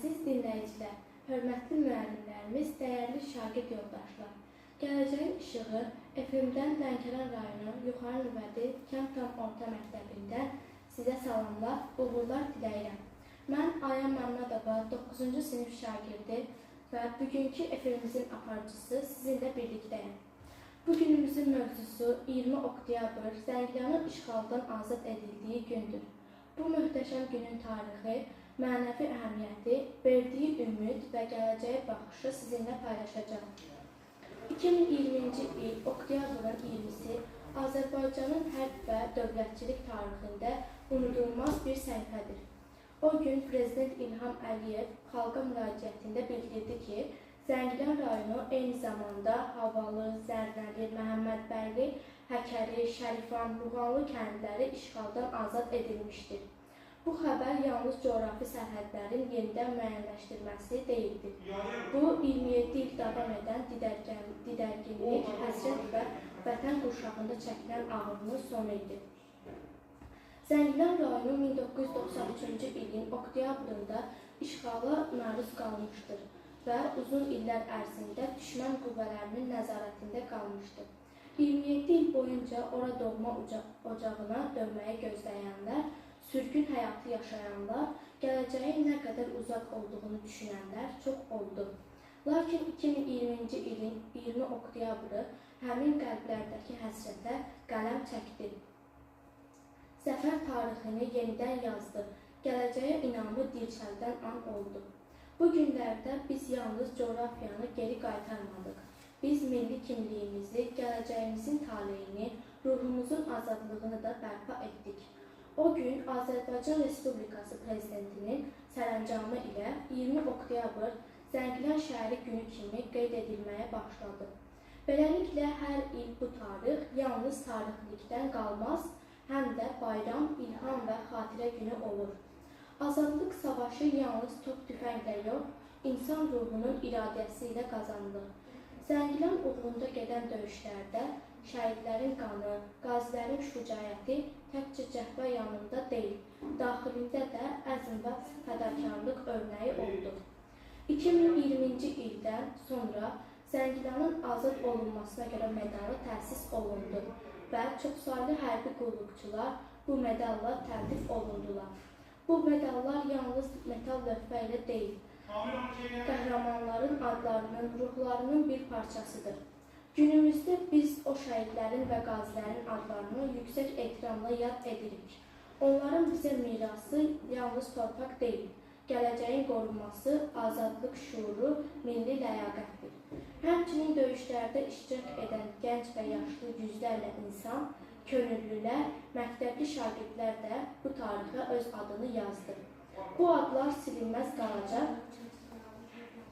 Əziz dinləyicilər, hörmətli müəllimlərimiz, dəyərli şagird yoldaşlar. Gələcəyin İşığı FM-dən Lənkəran rayonu Yuxarı Nüvədi Kənd Tam Orta Məktəbindən sizə salamlar, uğurlar diləyirəm. Mən Aya Məmmədova, 9-cu sinif şagirdi və bugünkü efirimizin aparıcısı sizinlə birlikdəyəm. Bugünümüzün mövzusu 20 oktyabr Zəngilanın işğaldan azad edildiyi gündür. Bu möhtəşəm günün tarixi, mənəvi əhəmiyyəti, verdiyi ümid və gələcəyə baxışı sizinlə paylaşacağam. 2020-ci il oktyabrın 20-si Azərbaycanın hərb və dövlətçilik tarixində unudulmaz bir səhifədir. O gün Prezident İlham Əliyev xalqa müraciətində bildirdi ki, Zəngilan rayonu eyni zamanda Havalı, Zərnəli, Məhəmmədbəyli, Həkəri, Şərifan, Muğanlı kəndləri işğaldan azad edilmişdir. Bu xəbər yalnız coğrafi sərhədlərin yenidən müəyyənləşdirilməsi deyildi. Bu, 27 il davam edən didərginlik, həsrət və vətən qurşağında çəkilən ağrının sonu idi. Zəngilan rayonu 1993-cü ilin oktyabrında işğala məruz qalmışdır və uzun illər ərzində düşmən qüvvələrinin nəzarətində qalmışdı. 27 il boyunca ora doğma ocağına dönməyi gözləyənlər, sürgün həyatı yaşayanlar, gələcəyin nə qədər uzaq olduğunu düşünənlər çox oldu. Lakin 2020-ci ilin 20 oktyabrı həmin qəlblərdəki həsrətə qələm çəkdi. Zəfər tarixini yenidən yazdı, gələcəyə inamı dirçəldən an oldu. Bu günlərdə biz yalnız coğrafiyanı geri qaytarmadıq. Biz milli kimliyimizi, gələcəyimizin taleyini, ruhumuzun azadlığını da bərpa etdik. O gün Azərbaycan Respublikası Prezidentinin sərəncamı ilə 20 oktyabr Zəngilan şəhəri günü kimi qeyd edilməyə başladı. Beləliklə, hər il bu tarix yalnız tarixlikdən qalmaz, həm də bayram, ilham və xatirə günü olur. Azadlıq savaşı yalnız top tüfənglə yox, insan ruhunun iradəsi ilə qazanılır. Zəngilan uğrunda gedən döyüşlərdə şəhidlərin qanı, qazilərin şücaəti təkcə cəbhə yanında deyil, daxilində də əzm və fədakarlıq örnəyi oldu. 2020-ci ildən sonra Zəngilanın azad olunmasına görə medalı təsis olundu və çoxsaylı hərbi qulluqçular bu medalla təltif olundular. Bu medallar yalnız metal lövhə ilə deyil, qəhrəmanların adlarının, ruhlarının bir parçasıdır. Günümüzdə biz o şəhidlərin və qazilərin adlarını yüksək ehtiramla yad edirik. Onların bizə mirası yalnız torpaq deyil, gələcəyin qorunması, azadlıq şuuru, milli ləyaqətdir. Həmçinin döyüşlərdə iştirak edən gənc və yaşlı yüzlərlə insan, könüllülər, məktəbli şagirdlər də bu tarixə öz adını yazdı. Bu adlar silinməz qalacaq.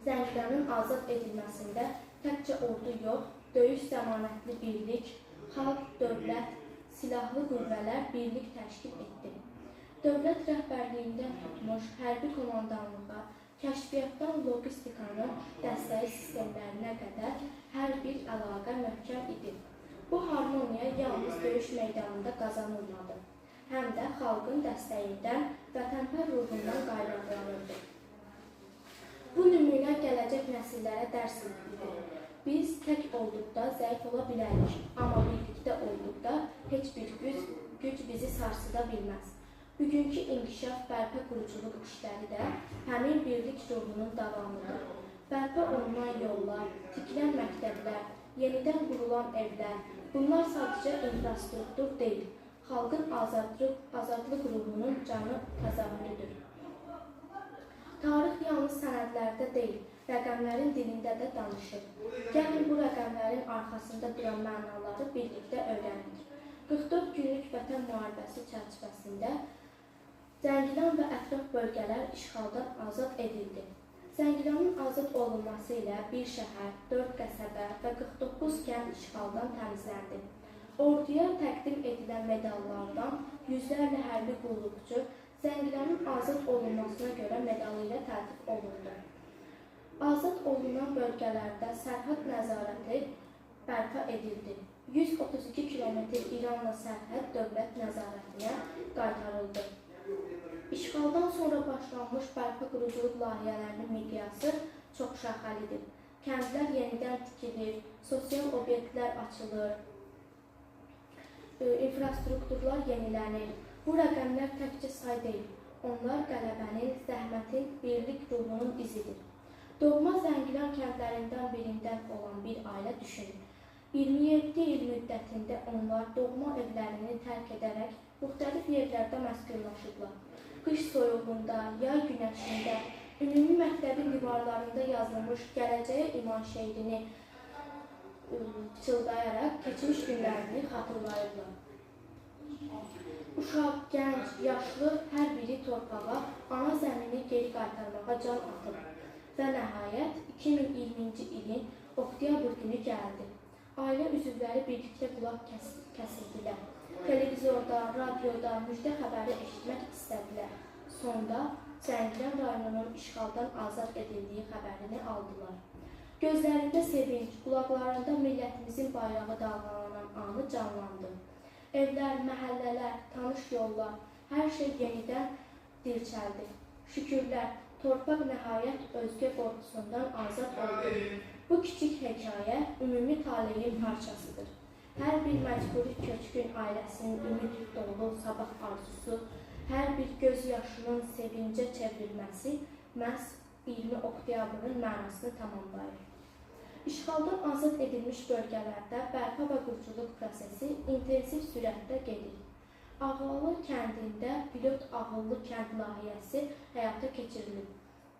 Zəngilanın azad edilməsində təkcə ordu yox, döyüş zəmanətli birlik, xalq, dövlət, silahlı qüvvələr birlik təşkil etdi. Dövlət rəhbərliyindən tutmuş hərbi komandanlığa, kəşfiyyatdan logistikanın dəstəyi sistemlərinə qədər hər bir əlaqə möhkəm idi. Bu harmoniya yalnız döyüş meydanında qazanılmadı, həm də xalqın dəstəyindən, vətənpər ruhundan qaynaqlanırdı. Bu nümunə gələcək nəsillərə dərs idi. Biz tək olduqda zəif ola bilərik, amma birlikdə olduqda heç bir güc bizi sarsıda bilməz. Bugünkü inkişaf, bərpa quruculuq işləri də həmin birlik ruhunun davamıdır. Bərpa olunan yollar, tikilən məktəblər, yenidən qurulan evlər, bunlar sadəcə infrastruktur deyil, xalqın azadlıq ruhunun canı təzahürüdür. Tarix yalnız sənədlərdə deyil, rəqəmlərin dilində də danışır. Gəlin bu rəqəmlərin arxasında duran mənaları birlikdə öyrənirik. 44 günlük vətən müharibəsi çərçivəsində Zəngilan və ətraf bölgələr işğaldan azad edildi. Zəngilanın azad olunması ilə bir şəhər, 4 qəsəbə və 49 kənd işğaldan təmizləndi. Orduya təqdim edilən medallardan yüzlərlə hərbi qulluqçu Zəngilanın azad olunmasına görə medalı ilə təltif olundu. Azad olunan bölgələrdə sərhəd nəzarəti bərpa edildi. 132 kilometr İranla sərhəd dövlət nəzarətinə qaytarıldı. İşğaldan sonra başlanmış bərpa quruculuq layihələrinin miqyası çox şaxəlidir. Kəndlər yenidən tikilir, sosial obyektlər açılır, infrastrukturlar yenilənir. Bu rəqəmlər təkcə say deyil, onlar qələbənin, zəhmətin, birlik ruhunun izidir. Doğma Zəngilan kəndlərindən birindən olan bir ailə düşünün. 27 il müddətində onlar doğma evlərini tərk edərək müxtəlif yerlərdə məskunlaşıblar. Qış soyuğunda, yay günəşində, ümumi məktəbin divarlarında yazılmış gələcəyə iman şeirini pıçıldayaraq keçmiş günlərini xatırlayırlar. Uşaq, gənc, yaşlı hər biri torpağa, ana zəmini geri qaytarmağa can atıb. Və nəhayət 2020-ci ilin oktyabr günü gəldi. Ailə üzvləri birlikdə qulaq kəsildilər. Televizorda, radioda müjdə xəbəri eşitmək istədilər. Sonda Zəngilan rayonunun işğaldan azad edildiyi xəbərini aldılar. Gözlərində sevinc, qulaqlarında millətimizin bayrağı dalğalanan anı canlandı. Evlər, məhəllələr, tanış yollar, hər şey yenidən dirçəldi. Şükürlər, torpaq nəhayət özgə qorxusundan azad oldu. Bu kiçik hekayə ümumi taleyin parçasıdır. Hər bir məcburi köçkün ailəsinin ümid dolu sabah arzusu, hər bir göz yaşının sevincə çevrilməsi məhz 20 oktyabrın mənasını tamamlayır. İşğaldan azad edilmiş bölgələrdə bərpa və quruculuq prosesi intensiv sürətdə gedir. Ağlalı kəndində pilot ağıllı kənd layihəsi həyata keçirilib.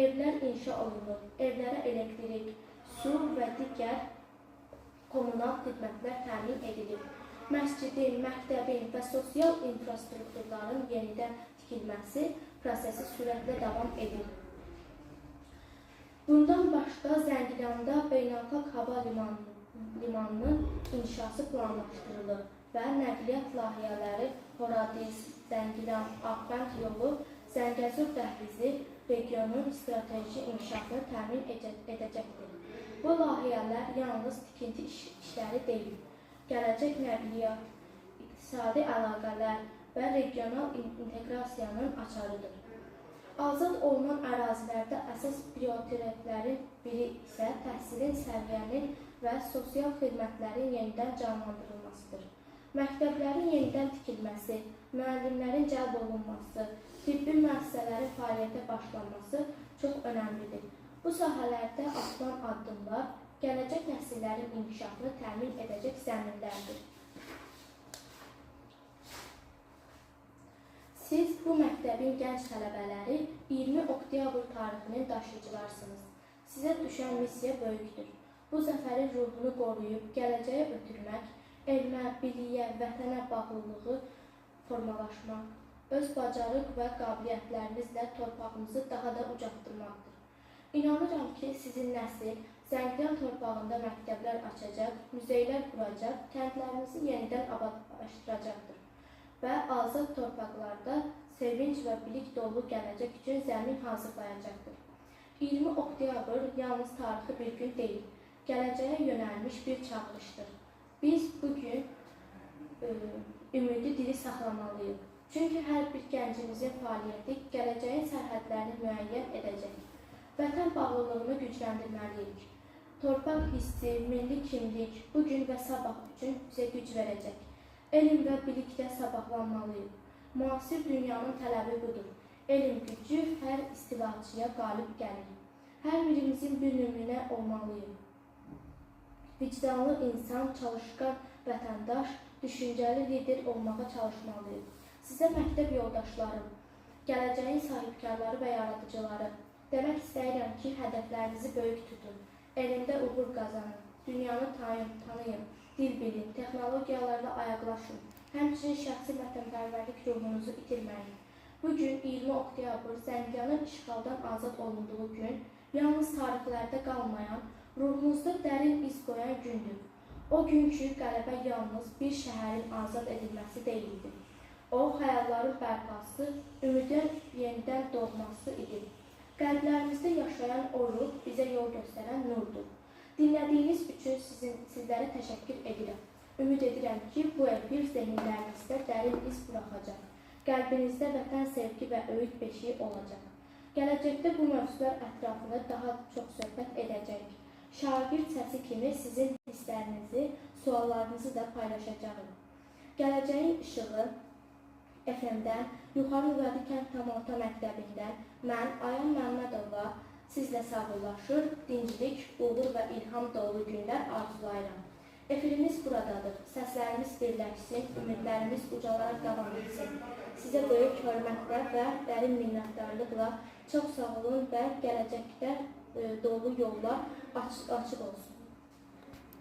Evlər inşa olunur, evlərə elektrik, su və digər kommunal xidmətlər təmin edilib. Məscidin, məktəbin və sosial infrastrukturların yenidən tikilməsi prosesi sürətlə davam edir. Bundan başqa Zəngilanda beynəlxalq hava limanının inşası planlaşdırılır və nəqliyyat layihələri Horadiz, Zəngilan, Ağbənd yolu, Zəngəzur dəhlizi regionun strateji inkişafını təmin edəcəkdir. Bu layihələr yalnız tikinti işləri deyil, gələcək nəqliyyat, iqtisadi əlaqələr və regional inteqrasiyanın açarıdır. Azad olunan ərazilərdə əsas prioritetlərin biri isə təhsilin, səviyyənin və sosial xidmətlərin yenidən canlandırılmasıdır. Məktəblərin yenidən tikilməsi, müəllimlərin cəlb olunması, tibbi müəssisələrin fəaliyyətə başlanması çox önəmlidir. Bu sahələrdə atılan addımlar gələcək nəsillərin inkişafını təmin edəcək zəminlərdir. Siz bu məktəbin gənc tələbələri 20 oktyabr tarixinin daşıyıcılarsınız. Sizə düşən missiya böyükdür. Bu zəfərin ruhunu qoruyub gələcəyə ötürmək, elmə, biliyə, vətənə bağlılığı formalaşmaq, öz bacarıq və qabiliyyətlərinizlə torpağımızı daha da ucaltdırmaqdır. İnanıram ki, sizin nəsil Zəngilan torpağında məktəblər açacaq, muzeylər quracaq, kəndlərimizi yenidən abadlaşdıracaqdır və azad torpaqlarda sevinc və bilik dolu gələcək üçün zəmin hazırlayacaqdır. 20 oktyabr yalnız tarixi bir gün deyil, gələcəyə yönəlmiş bir çağırışdır. Biz bugün ümidi diri saxlamalıyıq. Çünki hər bir gəncimizin fəaliyyəti gələcəyin sərhədlərini müəyyən edəcək. Vətən bağlılığını gücləndirməliyik. Torpaq hissi, milli kimlik bugün və sabah üçün bizə güc verəcək. Elm və bilikdə sabahlanmalıyıq. Müasir dünyanın tələbi budur. Elm gücü hər istilaçıya qalib gəlir. Hər birimizin bir nümunə olmalıyıq. Vicdanlı insan, çalışqan vətəndaş, düşüncəli lider olmağa çalışmalıyıq. Sizə məktəb yoldaşlarım, gələcəyin sahibkarları və yaradıcıları, demək istəyirəm ki, hədəflərinizi böyük tutun, elmdə uğur qazanın, dünyanı tanıyın, dil bilin, texnologiyalarla ayaqlaşın, həmçinin şəxsi vətənpərvərlik ruhunuzu itirməyin. Bugün 20 oktyabr Zəngilanın işğaldan azad olunduğu gün, yalnız tarixlərdə qalmayan, ruhunuzda dərin iz qoyan gündür. O gün ki, qələbə yalnız bir şəhərin azad edilməsi deyildi. O, xəyalların bərpası, ümidin yenidən doğması idi. Qəlblərimizdə yaşayan o ruh bizə yol göstərən nurdur. Dinlədiyiniz üçün sizlərə təşəkkür edirəm. Ümid edirəm ki, bu efir zehinlərinizdə dərin iz buraxacaq. Qəlbinizdə vətən sevgi və öyüd beşiyi olacaq. Gələcəkdə bu mövzular ətrafında daha çox söhbət edəcəyik. Şagird səsi kimi sizin hisslərinizi, suallarınızı da paylaşacağıq. Gələcəyin İşığı FM-dən, Yuxarı Nüvədi kənd tam orta məktəbindən mən Ayan Məmmədova sizlə sağollaşır, dinclik, uğur və ilham dolu günlər arzulayıram. Efirimiz buradadır. Səslərimiz birləşsin, ümidlərimiz ucalaraq davam etsin. Sizə böyük hörmətlə və dərin minnətdarlıqla çox sağ olun və gələcəkdə dolu yollar açıq olsun.